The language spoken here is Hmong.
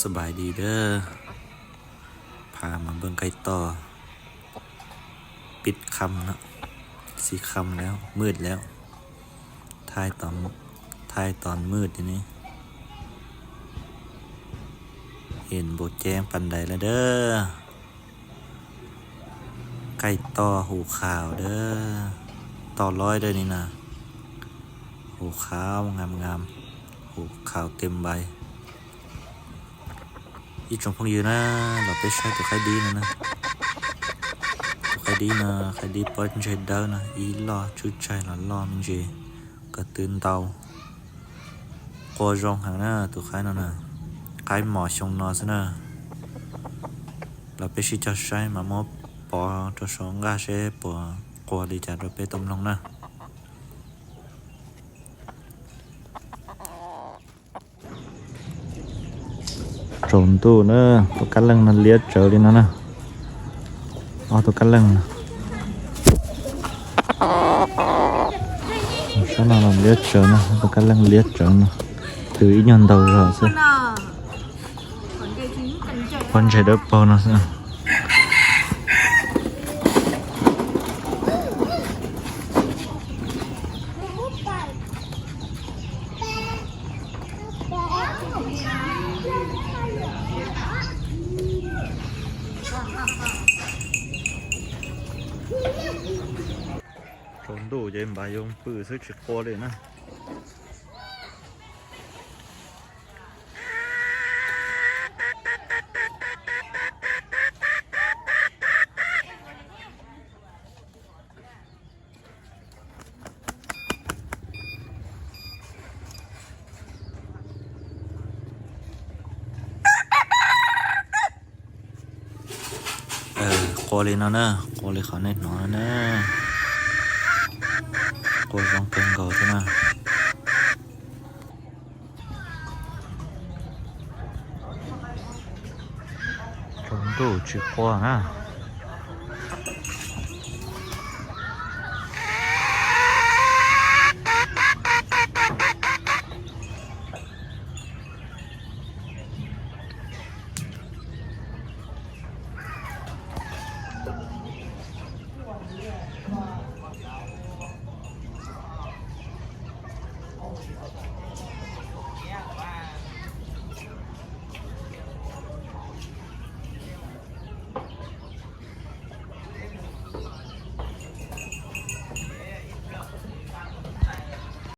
สบายดีเด้อ พามาเบิ่งไก่ต่อ ปิดค่ำแล้ว สีค่ำแล้ว มืดแล้ว ถ่ายตอน ถ่ายตอนมืดอยู่นี่ เห็นบ่แจ้งปานใดแล้วเด้อ ไก่ต่อหูขาวเด้อ ต่อร้อยเด้อนี่นะ หูขาวงามๆ หูขาวเต็มใบ Ib tsoom phooj ywg na, los peb saib tus qaib dib no na. Tus qaib dib no, qaib dib pob ntseg dawb no, ib loj tswb tsaig los loj me ntsis, ko tw ntau. Qua zoo heev na tus qaib no na, qaib mos xyoo no xwb na. Los peb sib cog saib mas muab pov rau saum nqaj seb puas qua li cas rau peb tau mloog na. Tsaus ntuj na, tus kab leej no liab tsawv li no na. Ob tus kab leej no. Sab no los liab tsawv no, tus kab leej liab tsawv no. Twb ib nyuag ntaug zog xwb. Pob ntseg dawb paug no xwb. Tsaus ntuj ces npaj yuav pw xwb tsis qua li na. Qua li no na, qua li qhov nej hnov na. Qua zoo kawg nkaus thiab na. Tsaus ntuj tsis qua na.